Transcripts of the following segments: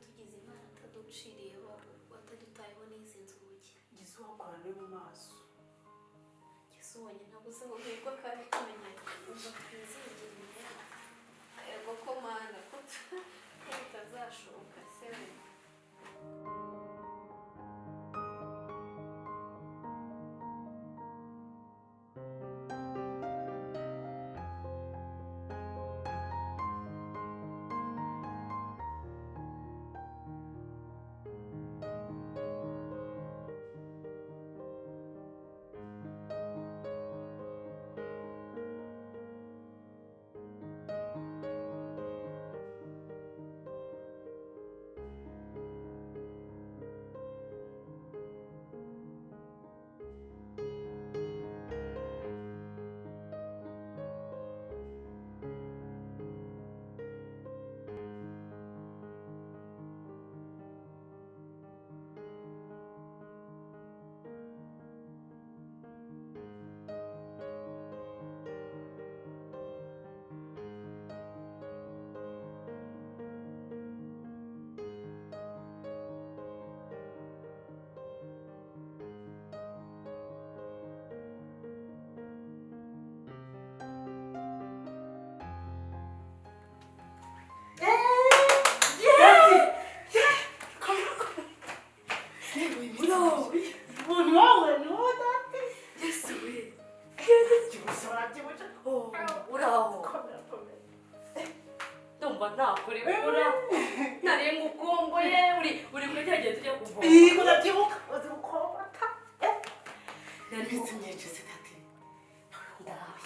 Tugize Imana ataduciriyeho, atadutayeho n'izi nzugi. Ngize uwakora no mu maso. Ngeze ubonye ntabuze aho uhirwa kandi tumenyanye. Umva, twizingire imyenda. Yego ko Mana, ko bitazashoboka se we. Uraho, ndumva ntakurekura, nari ngukumbuye. Uri muri cya gihe tujya kuvoma. Yego, ndabyibuka, uzi gukobata. Nari Iminsi myinshi se dati? Ndawe.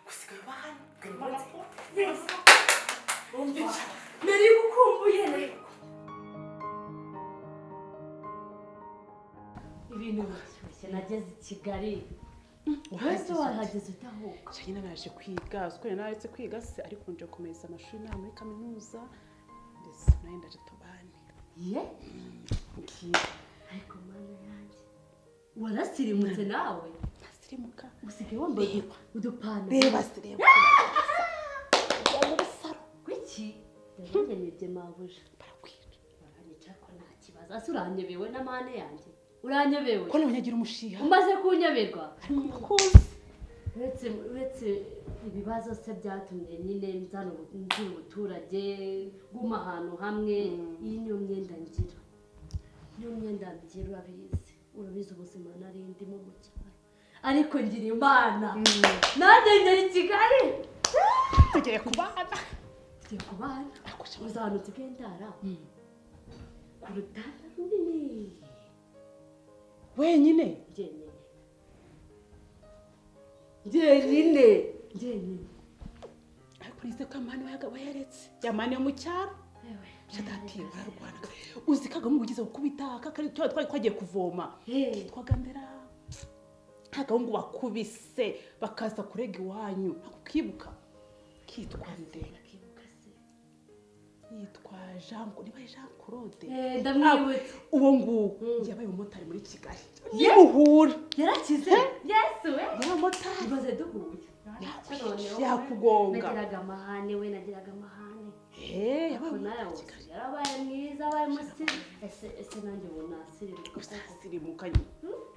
Usigaye uba hano? Umva, nari ngukumbuye, nari ibintu bishyushye. Nageze i Kigali wese, wahageze udahuka. Nyine naje kwiga, uzi ko nari naretse kwiga se, ariko nje gukomeza amashuri nta muri kaminuza, ndetse nawe ndaje tubane. Ye? Mbwira. Ariko Mana yanjye, warasirimutse nawe. Ntasirimuka. Usigaye wambaye udupantaro. Reba se, reba muri saro. Kuki ndabonye mabuja? Barakwica. Baranyica ko nta kibazo. Ase uranyobewe n'amahane yanjye? Uranyobewe? Ko nawe nyagira umushiha. Umaze kunyoberwa. Ariko ndakuzi. Uretse ibibazo se byatumye nyine nzana ngira ubuturage, guma ahantu hamwe. Iyi niyo myenda ngira, niyo myenda ngira. Urabizi, urabizi ubuzima nari ndimo mu cyaro, ariko ngira Imana, nanjye ngera i Kigali. Tugiye kubana. Tugiye kubana. Uzi ahantu nsigaye ndara? Ku rutanda runini. Wenyine? Njyenyine, njyenyine, njyenyine. Ariko nize ko amani wayaretse, yamani yo mu cyaro. Ewe. Shadati, urarwana. Uzi kagahungu ugize gukubita kakari tuba twari twagiye kuvoma? Kitwaga ndera, agahungu bakubise bakaza kurega iwanyu, ntabwo ukibuka? Kitwa nde? Ndakibuka se. Yitwa Jean, niba ari Jean Claude. Ndamwibutse. Uwo nguwo yabaye umumotari muri Kigali, nimuhura. Yarakize, Yesu we! Yabaye umumotari. Ibaze duhuye. Yakwica, yakugonga. Nagiraga amahane we, nagiraga amahane. Yabaye Ariko nawe umumotari i Kigali. yarabaye mwiza, abaye musirimu. Ese nanjye ubu nasirimuka koko? Usasirimuka nyine,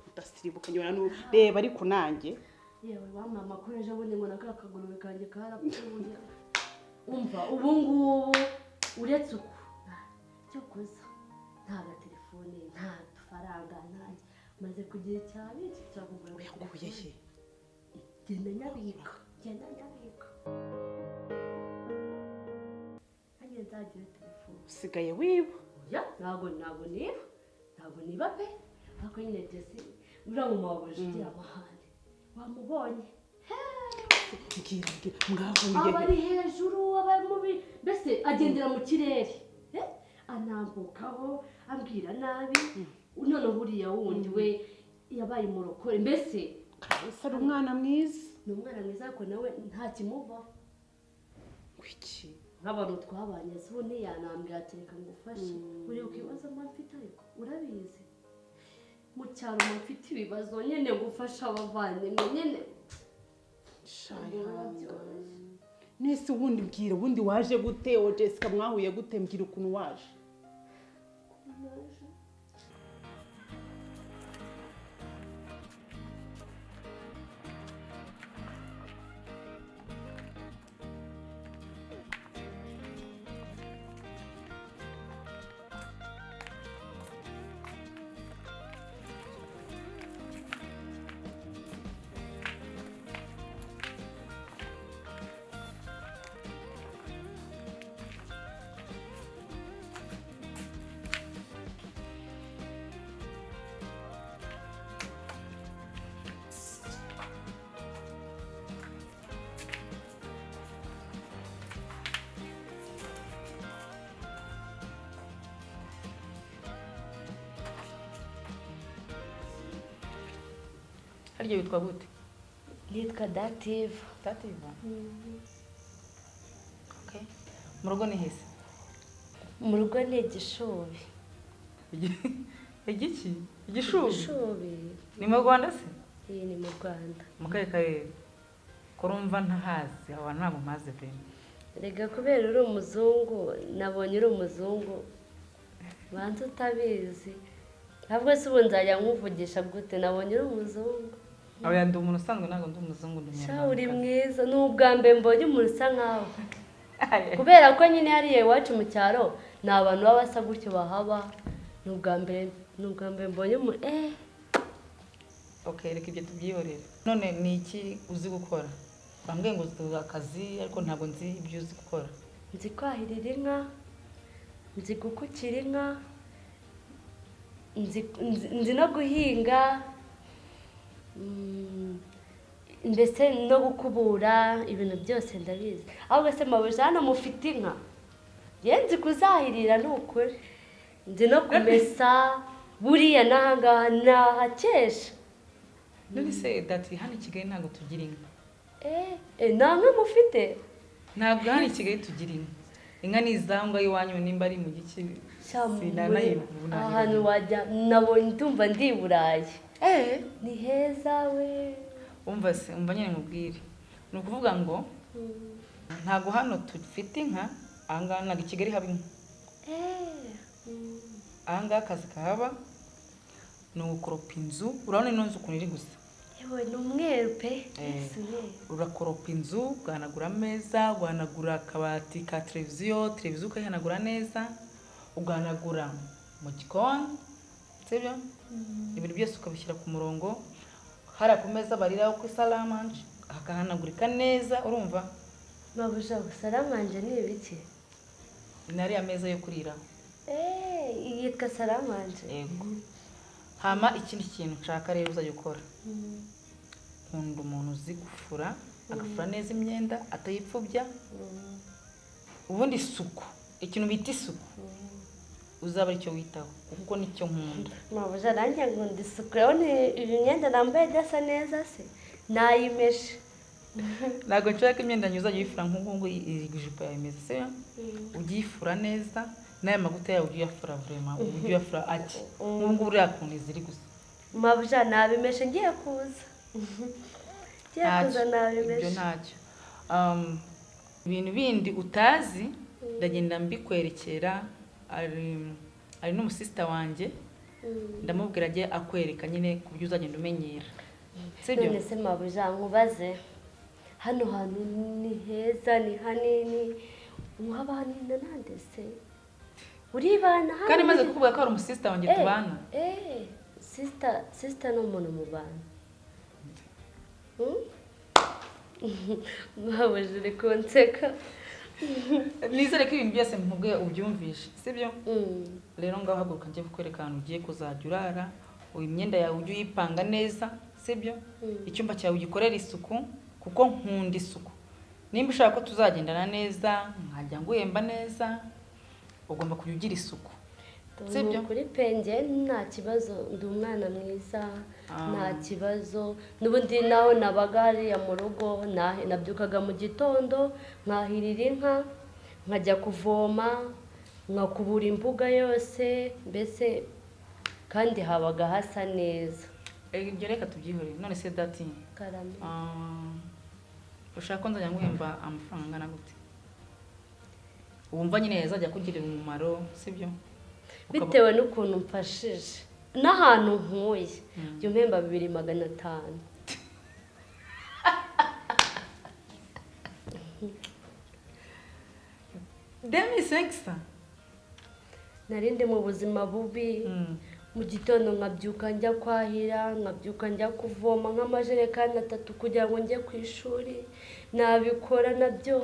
udasirimuka nyine, reba ariko nanjye. Yewe, wampa amakuru ejo bundi ngo na ka kagurube kanjye karapfuye. Umva, ubu ngubu uretse uku cyo kuza, nta gatelefone, nta dufaranga, nta maze kugira icyabiri cyakugura. Uyakuye he? Genda nyabika, genda nyabika, nanjye nzagira telefone. Usigaye wiba? Oya, ntabwo niba, ntabwo niba pe. Ariko nyine Jesi, uriya mu mabuja ugira amahane, wamubonye? Mbwira, mbwira, mwahuye? Aba ari hejuru, aba ari mubi, mbese agendera mu kirere. Anambukaho, ambwira nabi. Noneho uriya wundi we yabaye umurokore mbese. Kalisa ari umwana mwiza. Ni umwana mwiza, ariko nawe nta kimuvaho. Wiki? Nk'abantu twabanye se, ubu ntiyanambwira ati: "Reka ngufashe"? Uribuka ibibazo mba mfite? Ariko urabizi, mu cyaro mba mfite ibibazo nyine, gufasha abavandimwe nyine. Shayihanga nese ubundi, mbwira, ubundi waje gute? O Jessica, mwahuye gute? Mbwira ukuntu waje. Naje. Harya witwa gute? Nitwa Dative. Dativa. Okay. Mu rugo ni hese? Mu rugo ni Igishubi. Igiki? Igishubi? Igishubi. Ni mu Rwanda se? Iyi ni mu Rwanda. Mu kahe karere? Ko urumva ntahazi, aho hantu ntabwo mpazi vraiment. Rega kubera uri umuzungu, nabonye uri umuzungu. Banza utabizi. Ahubwo se ubu nzajya nkuvugisha gute, nabonye uri umuzungu. Oya, ndi umuntu usanzwe, ntabwo ndi umuzungu, ndi Sha uri umunyarwandakazi. mwiza, ni ubwa mbere mbonye umuntu usa nkawe. Kubera ko nyine hariya iwacu mu cyaro ni abantu baba basa gutyo bahaba. Ni ubwa mbere mbonye umuntu Okay, reka ibyo tubyihorere. None ni iki uzi gukora? Bambwiye ngo uzi akazi ariko ntabwo nzi ibyo uzi gukora. Nzi kwahirira inka, nzi gukukira inka, nzi no guhinga, mbese no gukubura, ibintu byose ndabizi. Ahubwo se mabuja hano mufite inka? Njye nzi kuzahirira ni ukuri, nzi no kumesa, buriya n'ahangaha nahakesha. None se dati, hano i Kigali ntabwo tugira inka. Nta nka mufite? Ntabwo hano i Kigali tugira inka. Inka ni izangwa iwanyu nimba ari mu giki. Ahantu wajya nabonye ndumva ndi i Burayi. Ni heza we. Umva se, umva nyine nkubwire. Ni ukuvuga ngo ntabwo hano dufite inka, ahangaha ntabwo i Kigali haba inka. Ahangaha akazi kahaba ni ugukoropa inzu, urabona ino nzu ukuntu iri gusa. Yewe ni umweru pe. Urakoropa inzu, ugahanagura ameza, ugahanagura akabati ka televiziyo, televiziyo ukayihanagura neza, ugahanagura mu gikoni, sibyo? Ibintu byose ukabishyira ku murongo, hariya ku meza bariraho kuri salamanje hakahanagurika neza, urumva? Mabuja, salamanje ni ibiki? Ni ariya meza yo kuriraho. Yitwa salamanje. Yego. Hama ikindi kintu nshaka rero uzajya ukora. Nkunda umuntu uzi gufura, agafura neza imyenda, atayipfubya. Ubundi isuku, ikintu bita isuku, uzaba aricyo witaho, kuko nicyo nkunda. Mabuja, nanjye nkunda isuku. Urabona iyi myenda nambaye idasa neza se? Nayimeshe. Ntabwo nshaka ko imyenda yanjye uzajya uyifura nk'uku nguku iyi jipo yawe imeze, sibyo? Ujye uyifura neza, n'aya maguta yawe ujye uyafura vraiment, ujye uyafura ake. Nk'ubu ngubu uriya kuntu iziri gusa. Mabuja, nabimeshe ngiye kuza. Ngiye kuza nabimeshe. Ibyo ntacyo. Ibintu bindi utazi ndagenda mbikwerekera, ari n'umusista wanjye, ndamubwira ajye akwereka nyine ku buryo uzagenda umenyera. Sibyo? None se mabuja nkubaze, hano hantu ni heza, ni hanini, uhaba hanini nande se? Uribana hano? Kandi maze kukuvuga ko ari umusista wanjye tubana. Sister ni umuntu mubana. Mabuja uri kunseka. Nizere ko ibintu byose nkubwiye ubyumvishe, sibyo? Rero ngaho haguruka njye kukwereka ahantu ugiye kuzajya urara, imyenda yawe ujye uyipanga neza, sibyo? Icyumba cyawe ugikorere isuku, kuko nkunda isuku. Nimba ushaka ko tuzagendana neza, nkajya nguhemba neza, ugomba kujya ugira isuku. Sibyo? Kuri penge nta kibazo, ndi umwana mwiza, nta kibazo. N'ubundi naho nabaga hariya mu rugo, nabyukaga mu gitondo, nkahirira inka, nkajya kuvoma, nkakubura imbuga yose, mbese kandi habaga hasa neza. Ibyo reka tubyihorere. None se dati, Karame. Ushaka ko nzajya nguhemba amafaranga angana gute? Wumva nyine yazajya kugirira umumaro, sibyo? Bitewe n'ukuntu mfashije n'ahantu nkuye jya umpemba 2500. 2500. Narindi mu buzima bubi. Mu gitondo nkabyuka njya kwahira, nkabyuka njya kuvoma nk'amajerekani 3 kugira ngo njye ku ishuri, nabikora nabyo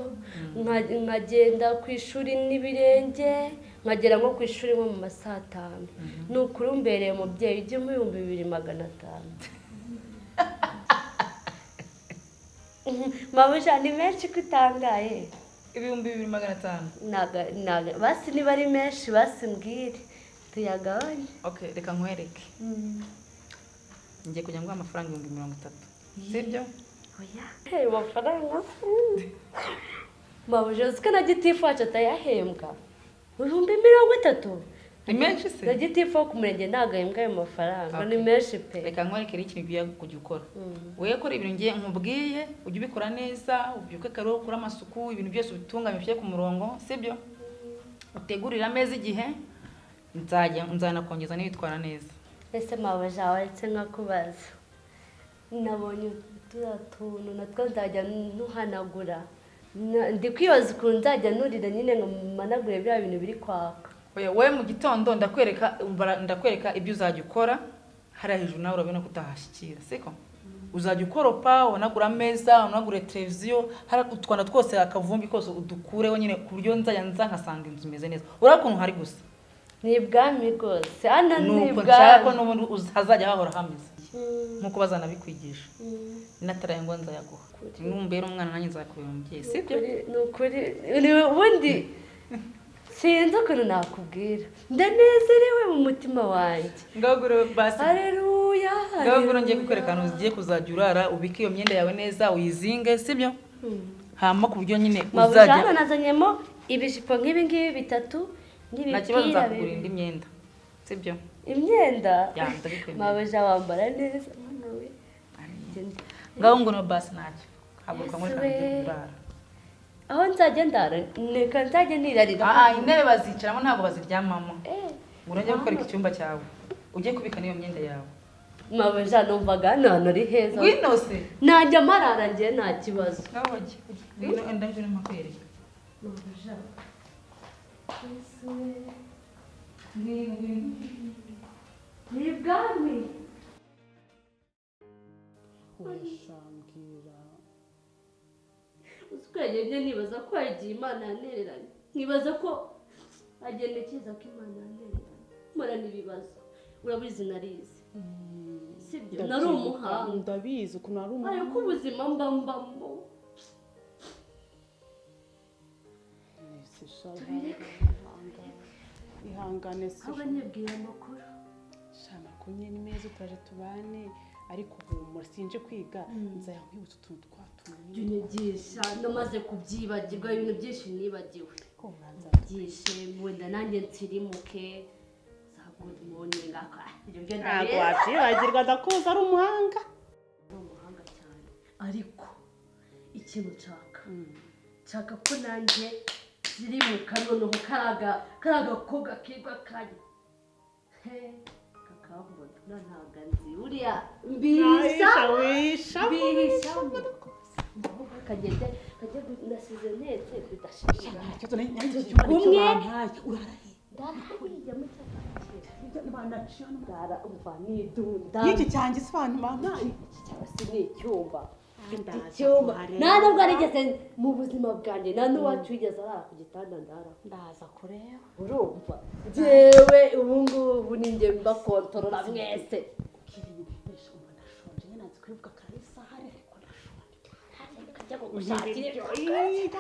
nkagenda ku ishuri n'ibirenge, nkagera nko ku ishuri nko mu masaha 5. Ni ukuri umbereye umubyeyi ujye mu 2500. Mabuja ni menshi ko utangaye. 2500. Basi niba ari menshi basi mbwire tuyagabanye. Okay, reka nkwereke. Ngiye kujya nguha amafaranga 30,000. Sibyo? Oya. Hey, amafaranga. Mabuja uzi ko na gitifu wacu atayahembwa. 30,000. Ni menshi se? Na gitifu wo ku murenge ntabwo ahembwa ayo mafaranga. Ni menshi pe. Reka nkwereke ikintu ugiye kujya ukora. Wowe kora ibintu ngiye nkubwiye, ujye ubikora neza, ubyuke kare ukore amasuku, ibintu byose ubitunganye ubishyire ku murongo, sibyo? Utegurire ameza igihe nzajya nzanakongeza n'ibitwara neza. Ese mabuja waretse nkakubaza. Nabonye turiya tuntu natwo nzajya ntuhanagura. Ndi kwibaza ukuntu nzajya nurira nyine ngo managure biriya bintu biri kwaka. Oya, wowe mu gitondo ndakwereka ibyo uzajya ukora hariya hejuru nawe urabona ko utahashyikira, siko? Uzajya ukoropa, unagura ameza, unagure televiziyo, hari utwanda twose akavumbi kose udukureho nyine ku buryo nzajya nza nkasanga inzu imeze neza. Urabona ukuntu hari gusa. Ni ibwami rwose. Hano ni Nuko nshaka ko ibwami. n'ubundi hazajya hahora hameze. Nkuko bazanabikwigisha. Nataraye ngo nzayaguha. Numbera umwana nanjye nzakubera umubyeyi, sibyo? Ni ukuri, ubundi sinzi ukuntu nakubwira. Ndanezerewe mu mutima wanjye. Ngagure basi. Haleluya. Ngagure ngiye kukwereka ahantu ugiye kuzajya urara, ubike iyo myenda yawe neza, uyizinge, sibyo? Hama ku buryo nyine uzajya. Mabuja nazanyemo ibijipo nk'ibi ngibi 3 Nta kibazo n'ibipira nzakugurira indi bibiri. myenda. Sibyo? Imyenda? Ya, ndabikwemera. Mabuja wambara neza mwana we. Ngaho ngo no basi ntacyo. Haguruka ngo reka njye kurara. Aho nzajya ndara, reka nzajya nirarira. Intebe bazicaramo ntabwo baziryamamo. Urajya gukwereka icyumba cyawe. Ujye kubika n'iyo myenda yawe. Mabuja numvaga hano hantu ari heza. Ngwino se. Najya marara njye nta kibazo. Ngaho jya. Ngwino ndabyo mpakwereka. Mabuja. Ni ibwami. Urashambwira. Uzi ko yagiye nibaza ko yagiye Imana yantereranye. Nkibaza ko agenda akiza ko Imana yantereranye. Mporana ibibazo. Urabizi narize. Sibyo? Nari umuhanga. Ndabizi ukuntu ari umuhanga. Ariko ubuzima mba mbamo. Tubireke. Ihangane se. Ahubwo nibwira amakuru. Shama kunye ni meza utaje tubane ariko humura sinje kwiga nzaya nkwibutsa utuntu twatumye. Unyigisha namaze kubyibagirwa ibintu byinshi nibagiwe. Byishe wenda nanjye nsirimuke za good morning aka ibyo byo Ntabwo wabyibagirwa ndakuzi ari umuhanga. Ari umuhanga cyane ariko ikintu nshaka nshaka ko nanjye nsirimuka noneho karaga kigwa kanya. He kakambona ntabwo nzi uriya mbisa mbisa kagende kajye nasize netse bidashishira kumwe ndahariya mu cyapa ndara umva nidunda Y'iki cyanjye se abantu bampaye iki cyaba se ni icyumba icyumba nta nubwo arigeze mu buzima bwanjye nta n'uwacu wigeze arara ku gitanda ndara ndaza kureba urumva njyewe ubu ngubu ni njye mbakontorora mwese ndashonje nyine nzi kwibuka kare isaha ariko ndashonje kajya kugushakira